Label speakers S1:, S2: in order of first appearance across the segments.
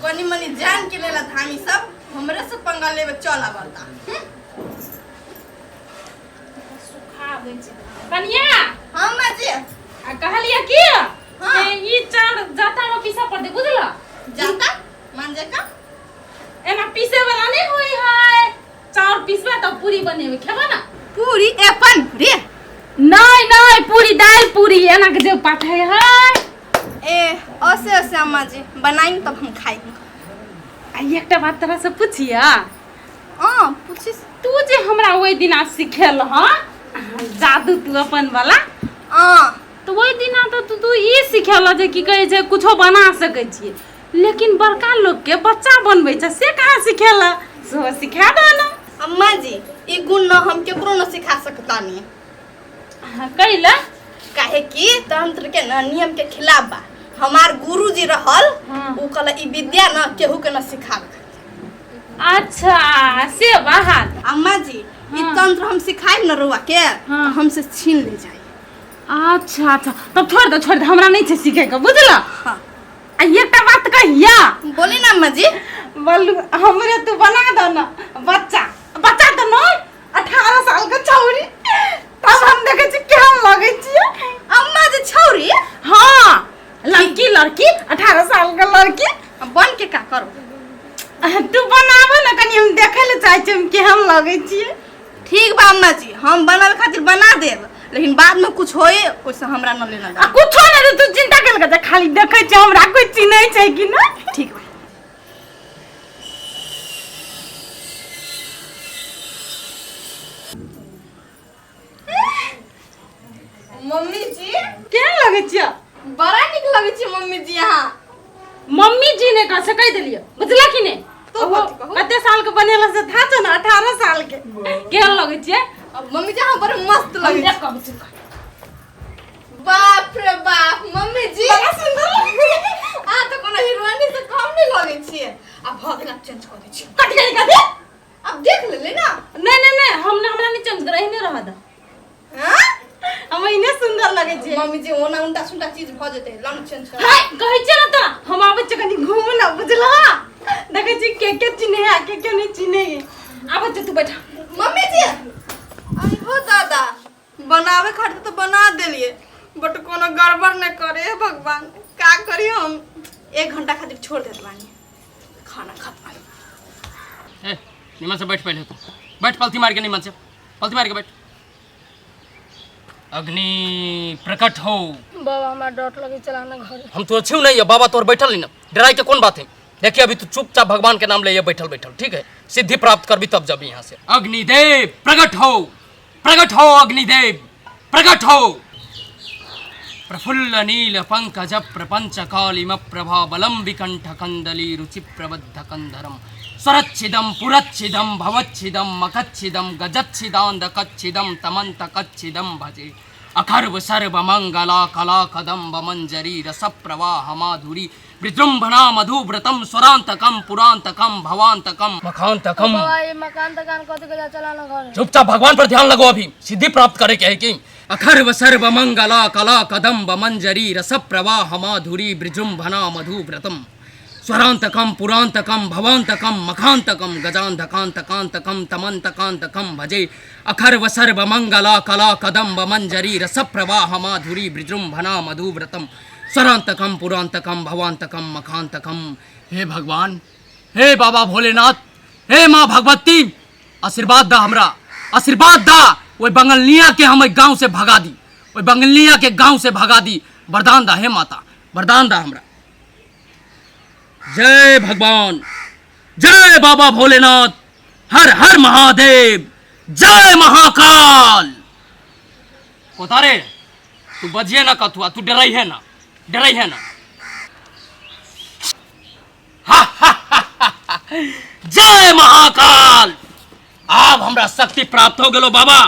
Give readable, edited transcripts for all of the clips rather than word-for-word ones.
S1: कनी मनी जान के लेला धामी सब हमरे से पंगा लेवे चल आवता।
S2: सुखा दै छै कनिया।
S1: हाँ माँ जी।
S2: आ कहलियै की?
S1: हाँ।
S2: जे ई चाउर जाता में पीसा पड़तै, बुझल?
S1: जाता मान जे का?
S2: एना पीसे वाला नहीं होई है, चाउर पीसबे तब पूरी बनेबे, खेबे ना?
S1: पूरी अपन रे?
S2: नहीं नहीं, पूरी दाल पूरी एना के जे पाठे है।
S1: ए ऐसे ऐसे अम्मा जी बनाई तब हम खाई।
S2: आ एकटा बात तोरा से पूछिया?
S1: हाँ पूछिस।
S2: तू जे हमरा ओहि दिना सिखेल हँ जादू तू अपन वाला,
S1: हाँ,
S2: तऽ ओहि दिना तऽ तू तू ई सिखेल जे की कहै छै कुछो बना सकै छियै, लेकिन बड़का लोकके बच्चा बनबै छै से कहाँ सिखेल? सेहो सिखा दे ना।
S1: अम्मा जी ई गुण न हम केकरो न सिखा सकता नहीं।
S2: हाँ, कैला?
S1: काहे कि तंत्र के न नियम के खिलाफ बा। हमार गुरुजी रहल,
S2: हाँ।
S1: उ कहला ई विद्या न केहू के न सिखावे।
S2: अच्छा से बात।
S1: अम्मा जी ई
S2: हाँ।
S1: तंत्र हम सिखाए न रुआ के,
S2: हाँ।
S1: तो हमसे छीन ले जाए।
S2: अच्छा अच्छा, तब छोड़ दे छोड़ दे, हमरा नहीं छै सीखे के, बुझल?
S1: हाँ।
S2: आ एकटा बात कहिया?
S1: बोली ना अम्मा जी।
S2: बोलू हमरे तू बना दो ना बच्चा, बच्चा तऽ नहीं, 18 साल के छौरी, तब हम देखे छी केहन लगै छियै।
S1: अम्मा जी छौरी?
S2: हाँ लड़की, लड़की 18 साल के लड़की।
S1: अब बन के का करो?
S2: तू बनाबो ना कनी, हम देखे ले चाहै छियै हम केहन लगै छियै।
S1: ठीक बा अम्मा जी, हम बनावे खातिर बना देब, लेकिन बाद में कुछ होए ओइसे हमरा न लेना
S2: आ
S1: देना।
S2: कुछो नहीं, तू चिंता कर कर, खाली देखै छियै हमरा कोई चिन्है छै कि ना।
S1: ठीक बा। मम्मी जी
S2: केहन लगै छियै?
S1: बड़ा नीक लगै छै मम्मी जी अहाँ।
S2: मम्मी जी ने कह से कहि देलियै, बुझला कि नहि?
S1: तो कथी कहू?
S2: कते साल के बनेला से था छौ ने, 18 साल के। केहन लगै छियै?
S1: अब मम्मी जी अहाँ बड़ मस्त
S2: हम
S1: लगै
S2: देख
S1: छै।
S2: कऽ अबै छी।
S1: बाप रे बाप मम्मी जी
S2: बड़ा सुंदर लगै छै।
S1: अहाँ तऽ कोनो हीरोइनी से कम नहि लगै छियै। आब भऽ गेल, आब चेंज कऽ दै छियै।
S2: कट गेल कथी?
S1: आब देख लेले ना।
S2: नहीं नहीं नहीं, हम हमरा नहीं चेंज कर, एहने रह दे।
S1: हाँ?
S2: हम एहने सुंदर लगै छियै।
S1: मम्मी जी ओना उल्टा सुल्टा चीज भऽ जेतै, लऽ ने चेंज कर।
S2: हाय कहै छियै ने तोरा, हम आबै छियै कनि घूमू ना, बुझलह? देखै छियै के के चिन्है आ के के नहि चिन्है। आबै छियै, तू बैठ।
S1: मम्मी जी आई हो दादा, बनावे खातिर तो बना देलिए, बट कोनो गड़बड़ नहीं करे। हे भगवान का करी हम? 1 घंटा खातिर छोड़ देत बानी, खाना खात बानी।
S3: ए निमन से बैठ, पहले तू बैठ, पलथी मार के, निमन से पलथी मार के बैठ। अग्नि प्रकट हो।
S4: बाबा हमरा डर लगे, चला ना घर।
S3: हम तो अच्छे नहीं है बाबा, तोर बैठल नहीं ना, डराई के कौन बात है? देखिए अभी तू चुपचाप भगवान के नाम ले बैठल बैठल, ठीक है? सिद्धि प्राप्त करबी तब जब यहाँ से। अग्निदेव प्रकट हो, प्रकट हो अग्निदेव प्रकट हो। प्रफुल्ल नील पंकज प्रपंच कालिम प्रभा बलम्बि कंठ कंदली रुचि प्रबद्ध कंधरम स्वरच्छिदम पुरच्छिदम भवच्छिदम मकच्छिदम गजच्छिदांधकच्छिदम तमंतकच्छिदम भजे अखर्व सर्व मंगला कला कदम्ब मंजरी रस प्रवाह माधुरी विजृंभणा मधुव्रतम स्वरांतकम पुरांतकम भवांतकम मखांतकम।
S4: बाबा ये मकान तकान कथी के जा, चला ना घर।
S3: चुपचाप भगवान पर ध्यान लगो, अभी सिद्धि प्राप्त करे के है कि अखर्व सर्व मंगला कला कदम्ब मंजरी रस प्रवाह माधुरी विजृंभणा मधुव्रतम स्वरांतकम पुरांतकम भवांतकम मखांतकम गजांधकांतकांतकम तमंतकांतकम भजे अखर्व सर्व मंगला कला कदम्ब मंजरी रस प्रवाह माधुरी विजृंभणा मधुव्रतम स्वरांतकम पुरांतकम भवांतकम मखांतकम। हे भगवान, हे बाबा भोलेनाथ, हे माँ भगवती, आशीर्वाद दा हमरा, आशीर्वाद दा ओहि बंगलनिया के हम गांव से भगा दी, ओहि बंगलनिया के गांव से भगा दी। वरदान दा हे माता, वरदान दा हमरा। जय भगवान, जय बाबा भोलेनाथ, हर हर महादेव, जय महाकाल। कोतारे तू बजिए ना कथुआ, तू डराई है ना, डराई है ना। जय महाकाल। आब हमरा शक्ति प्राप्त हो गेलो बाबा,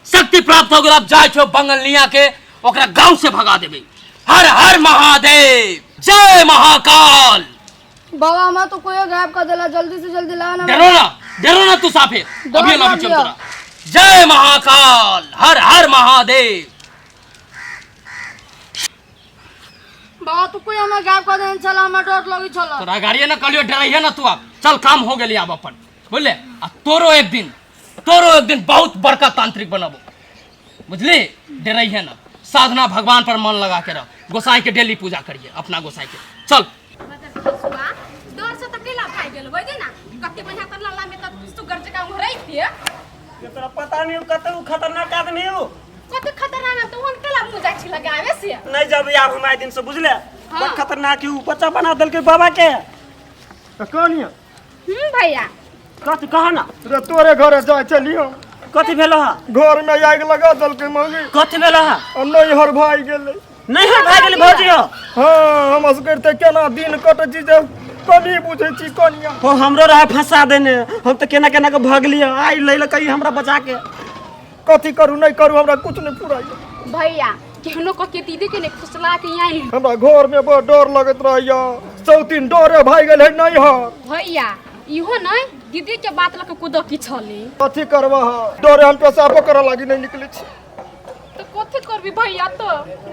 S3: शक्ति प्राप्त हो गेलो। अब जाय छो बंगलनिया के ओकरा गांव से भगा देबे। हर हर महादेव, जय महाकाल।
S4: बाबा हमरा तो कोई गायब कर देला, जल्दी से जल्दी ला ना।
S3: डरो ना, डरो ना तू साफे, अभी ना
S4: डर
S3: बिचम
S4: ना।
S3: तोरा। जय महाकाल, हर हर महादेव।
S4: बाबा तू कोई हमरा गायब कर देने छला, हमरा डर लगी छला।
S3: तोरा गाड़िए ना कहलियो, डरैहे ना तू। आब चल, काम हो गेली आब अपन, बुझले? आ तोरो एक दिन, तोरो एक दिन बहुत बड़का तांत्रिक बनबो, बुझली? डरैहे ना, साधना भगवान पर मन लगा के रह, गोसाई के डेली पूजा करिए अपना गोसाई के। चल।
S2: डर से तो केला भाग गेल बुझे ना, कते बढ़िया त लल्ला में त सुगर जकाँ उहरैते।
S5: ये तोरा पता नहीं हो कते उ खतरनाक आदमी हो।
S2: कते खतरनाक तो उन केला मुँह जाइ छी लगावे से।
S5: नहीं जब आब हम आए दिन से, बुझले?
S2: हाँ।
S5: बड़ खतरनाक है उ, बच्चा बना देलकै बाबा के।
S6: तऽ कौन यऽ?
S2: भैया।
S5: कथी कह ना।
S6: रे तोरे घरे जाइ छलियो।
S5: कथी भेलो हा?
S6: घर में आगि लगा देलकै मौगी।
S5: कथी भेलो हा?
S6: आ नैहर भागि गेलै।
S5: नैहर भागि गेलै भौजी हो?
S6: हाँ, हम असगर तऽ केना दिन कटै छी जे कनी बुझै छी कनिया।
S5: हो, हमरो रहे फंसा देने, हम तऽ केना केना के भगलियै, आइ लै लकै हमरा बचा के।
S6: कथी करू नहि करू हमरा कुछ नहि फुराइया।
S2: भैया केहनो कह के दीदी के ने फुसला के आइन।
S6: हमरा घर में बड़ डर लगैत रहैया, सौतीन डरे भागि गेल है नैहर।
S2: भैया इहो नहीं दीदी के बात लके कुदो की छली।
S6: कथी करबह, डरे हम पेशाबो करऽ लागी नहि निकलै छी।
S2: तो कथी करबी भैया? तो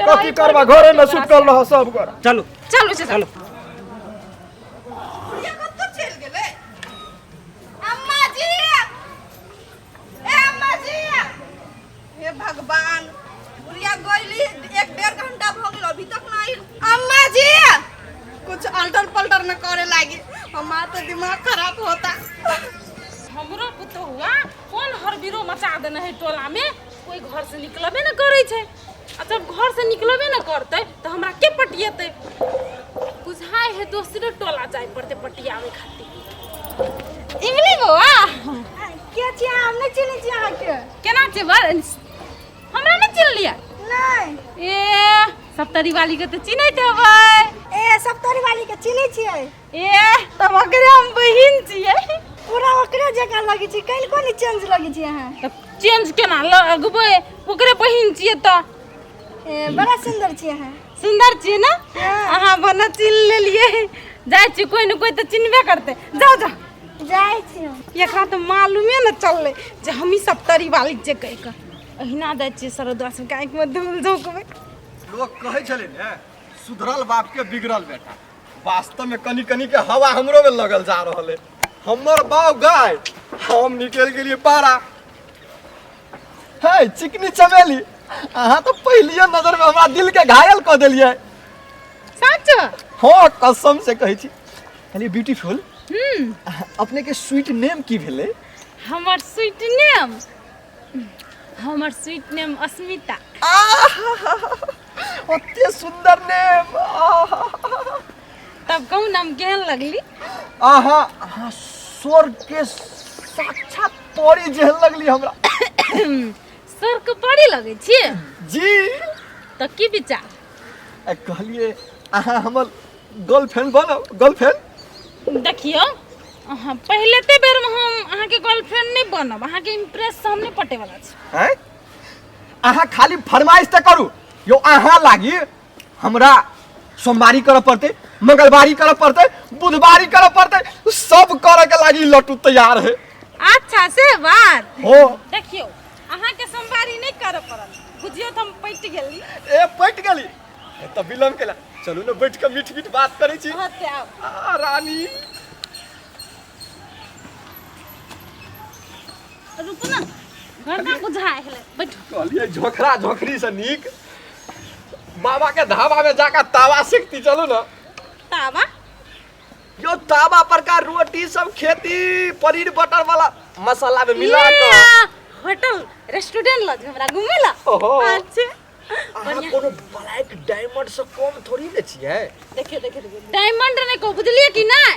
S6: कथी करबा, घरे में सुतल रह सब गोरा।
S5: चलू।
S2: चलू चलू।
S1: बुढ़िया कतऽ चलि गेलै? अम्मा जी, ए अम्मा जी, हे भगवान, बुढ़िया गइली एक डेढ़ घंटा भऽ गेल, अभी तक ना आइल। अम्मा जी, कुछ अल्टर पल्टर न करे लागी, हमार तो दिमाग खराब होता।
S2: हमरो पुतहुआ कोन हरबिरो मचा देने है टोला में, कोई घर से निकलबे न करै छै। आ जब घर से निकलबे न करतै तऽ हमरा के पटियेतै? बुझाइ है दोसरे टोला जाय पड़तै पटियावे खातिर। इमली बौआ।
S1: के छी अहाँ? हम नहि चिन्है छी अहाँके।
S2: केना छै बर, हमरा नहि चिन्हलियै?
S1: नहि।
S2: ए सप्तरी वाली के तऽ चिन्हैत हेबै।
S1: ए सप्तरी वाली के चिन्है छियै।
S2: ए तब ओकरे हम बहिन छियै।
S1: पूरा ओकरे जकाँ लगै छी, काल्हि कोन चेंज लगै छी अहाँ?
S2: तऽ चेंज केना लगबै, ओकरे बहिन छियै तऽ।
S1: ए बड़ा सुंदर छी अहाँ।
S2: सुंदर छियै ने? अहाँ बना चिन्ह लेलियै। जाइ छी, कोइ ने कोइ तऽ चिन्हबे करतै। जाउ जाउ।
S1: जाइ छी हम।
S2: एकरा तऽ मालूमे ने चललै जे हमही सप्तरी वाली छियै कहि कऽ। अहिना जाइ छियै सरदुआ सबके आँखिमे धूल झोंकबै।
S7: लोक कहै छलै ने सुधरल बाप के बिगड़ल बेटा, वास्तव में कनी कनी के हवा हमरो में लगल जा रहल है। हमर बाप गाय, हम निकल गेलिए पारा। है चिकनी चमेली, अहाँ तो पहलिए नजर में हमरा दिल के घायल कऽ देलिए।
S2: सच?
S7: हाँ, कसम से कहै छी। कहलिए ब्यूटीफुल, अपने के स्वीट नेम की भेलै?
S2: हमर स्वीट नेम, हमर स्वीट नेम अस्मिता।
S7: ओते सुंदर नेम।
S2: तब कहू नाम केहन लगली?
S7: आहा, अहाँ स्वर्ग के साक्षात परी जेहन लगली हमरा।
S2: स्वर्ग के परी लगै छी?
S7: जी।
S2: तऽ की विचार?
S7: आ कहलिए अहाँ हमर गर्लफ्रेंड बनब, गर्लफ्रेंड।
S2: देखियौ अहाँ पहिले ते बेरमे हम अहाँके गर्लफ्रेंड नहि बनब, अहाँके इम्प्रेस हम नहि पटेवला छी।
S7: हैं? अहाँ खाली फरमाइश तऽ करू यौ, अहाँ लागी हमरा सोमवारी करऽ पड़तै, मंगलवारी करऽ पड़तै, बुधवारी करऽ पड़तै, सब करऽ के लागी लट्टू तैयार है।
S2: अच्छा से बात।
S7: हो।
S2: देखियौ अहाँके सोमवारी नहि करऽ पड़त, बुझियौ तऽ हम पटि गेली।
S7: ए पटि गेली तऽ विलम्ब केला, चलू ने बैठ कऽ मीठ मीठ बात करै छी।
S2: हाँ, ते आउ।
S7: आ, रानी।
S2: रुकू ना, घर का बुझाए हेलै, बैठू।
S7: कहलियै झोखरा झोखरी से नीक बाबा के ढाबा में जाकर तावा सेकती, चलू ना।
S2: तावा?
S7: यो तावा पर का रोटी सब खेती, पनीर बटर वाला मसाला में मिला के।
S2: ये, होटल रेस्टोरेंट लग हमरा घूमे ला।
S7: ओहो।
S2: अच्छा।
S7: अहाँ कोनो ब्लैक डायमंड से कम थोड़ी ने छियै।
S2: देखियो देखियो देखियो, डायमंड नहीं को बुझलिए कि नहीं,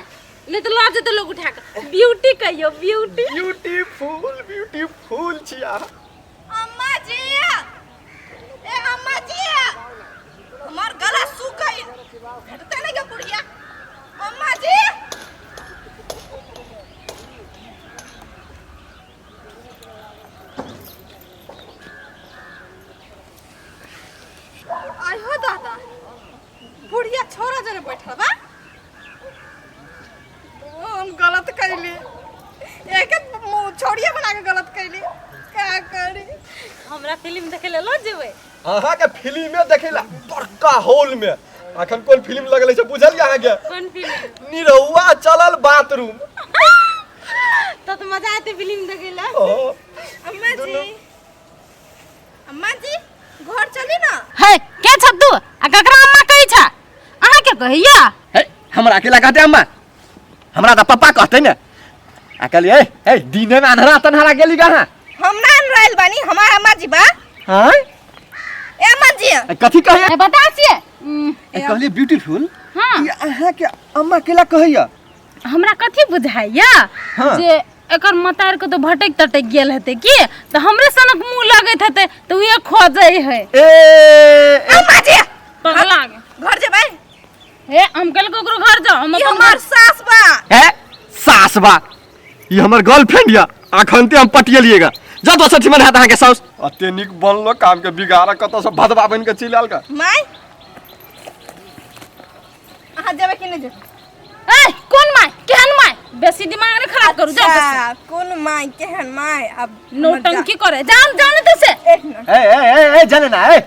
S2: नहीं तो लऽ जेतै लोग उठा के। ब्यूटी कहियो, ब्यूटी।
S7: ब्यूटीफुल, ब्यूटीफुल छी अहाँ।
S1: अम्मा जी, ए अम्मा जी, हमार गला सूख गई, भेटते नहीं के बुढ़िया। अम्मा जी। आय हो दादा, बुढ़िया छोरा जरे बैठल बा। ओ, हम गलत कैली, एक छोड़िया बना के गलत कैली, का करी?
S2: हमरा फिल्म देखे ले लऽ जेबै?
S7: अहाँके फिल्मे देखेला बड़का हॉल में अखन कोन फिल्म लगले छै बुझलियै अहाँके?
S2: कोन फिल्म?
S7: निरहुआ चलल बाथरूम।
S2: तो तो मजा आते फिल्म देखे ला।
S7: ओ
S1: अम्मा जी, अम्मा जी, घर चली ना।
S2: हे के छ तू आ ककरा अम्मा कहै छ? अहाँ के कहैया?
S7: हे, हमरा अकेला कहते अम्मा? हमरा तऽ पप्पा कहते ने। आ कहलियै हे दिने में अन्हरा तन्हरा गेली कहाँ?
S1: हम ना आयल बानी, हमार अम्मा जी बा।
S7: हाँ
S1: ए अम्मा जी,
S7: कथी कहैया?
S2: ए बता छियै।
S7: कहलियै ब्यूटीफुल।
S2: हाँ।
S7: ई अहाँ के अम्मा केला कहैया?
S2: हमरा कथी बुझाइया
S7: हाँ।
S2: जे एकर मतार के तो भटक तटक गेल हेतै की, तऽ हमरे सनक मुंह लगैत हेतै तऽ उहे खोजै है।
S7: ए ए,
S1: अम्मा जी
S2: पगला गे।
S1: घर जेबै?
S2: हे हम कल ककरो घर जाओ, हम
S1: ई
S2: अपन
S1: हमार सास बा।
S7: ए सास बा, ई हमर गर्लफ्रेंड या अखन ते हम पटियलिएगा। जा दोसर ठिमन हाथ अहाँ के साउस अते नीक बनलो काम के बिगाड़ कतौ से भदवा बन के चलि आयल का।
S1: माय अहाँ जेबै कि नहि जेबै?
S2: ए कोन my केहन my, बेसी दिमाग ने खराब करू, जाओ।
S1: अच्छा, कोन my केहन my, अब
S2: नौटंकी करे जान जान तो से।
S1: एक मिनट।
S7: ए ए ए ए जाने ना, ए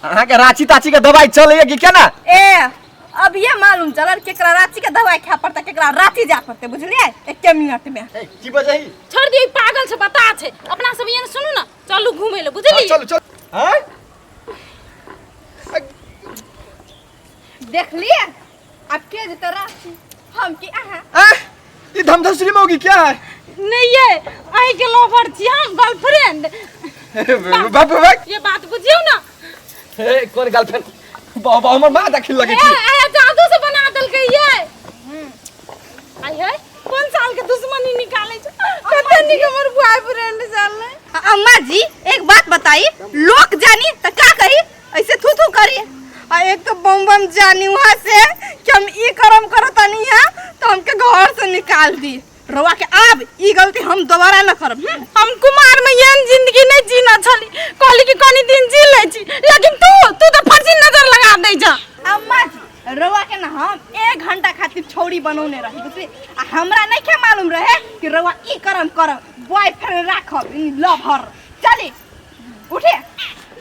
S7: अहाँ के रांची ताची के दवाई चलैया कि केना?
S1: ए अब ये मालूम चलल केकरा रांची के दवाई खाए पड़तै, केकरा रांची जाय पड़तै, बुझलियै? एके मिनट में।
S7: ए की बजही?
S2: छोड़ दियो, ई पागल छै बता छै। अपना सब ये सुनू ना, चलू घूमे ले, बुझलियै?
S7: चल चल। हैं
S1: देख लिए अब के जेतै रांची, हम कि अहाँ?
S7: आ ई धमधसरी में होगी क्या है?
S2: नहीं ये अहीं के लवर छी हम, गर्लफ्रेंड।
S7: बाप बाप,
S2: ये बात बुझियौ ना।
S7: ए कोन गर्लफ्रेंड? बाबा हमर माँ देखिन लगे
S2: ए
S7: छी।
S2: ए जादू से बना देलकै ये। आई है कोन साल के दुश्मनी निकाले छै, कते नीक हमर बॉयफ्रेंड छलै।
S1: अम्मा जी एक बात बताई, लोग जानी त का कही? ऐसे थू थू करी। आ एक तो बम बम जानी वहां से कि हम ई करम करत नहीं है तो हमके घर से निकाल दी। रवा के आब ई गलती हम दोबारा न करब।
S2: हम कुमार में एहन जिंदगी नहीं जीना छली, कहली कि कनी दिन जी लै छी, लेकिन तू तू तो फर्जी नजर लगा दै छ।
S1: अम्मा जी रवा के ना हम 1 घंटा खातिर छौड़ी बनौने रही, बुझली? आ हमरा नहीं के मालूम रहे कि रवा ई करम करब, बॉयफ्रेंड राखब, लवर। चली उठे।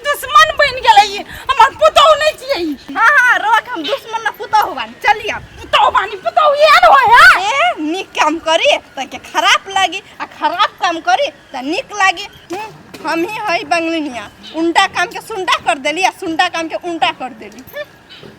S2: दुश्मन बन गेलै ई, हमर पुतहु नहीं छियै ई।
S1: हाँ हाँ रवा के हम दुश्मन न पुतहु बानी। चली अब।
S2: पुतहु बानी, पुतहु एहन होय है?
S1: ए नीक काम करी त के खराब लागी, आ खराब काम करी त नीक लागी। हम ही हई बंगलिनिया, उल्टा काम के सुंडा कर देली आ सुंडा काम के उल्टा कर देली।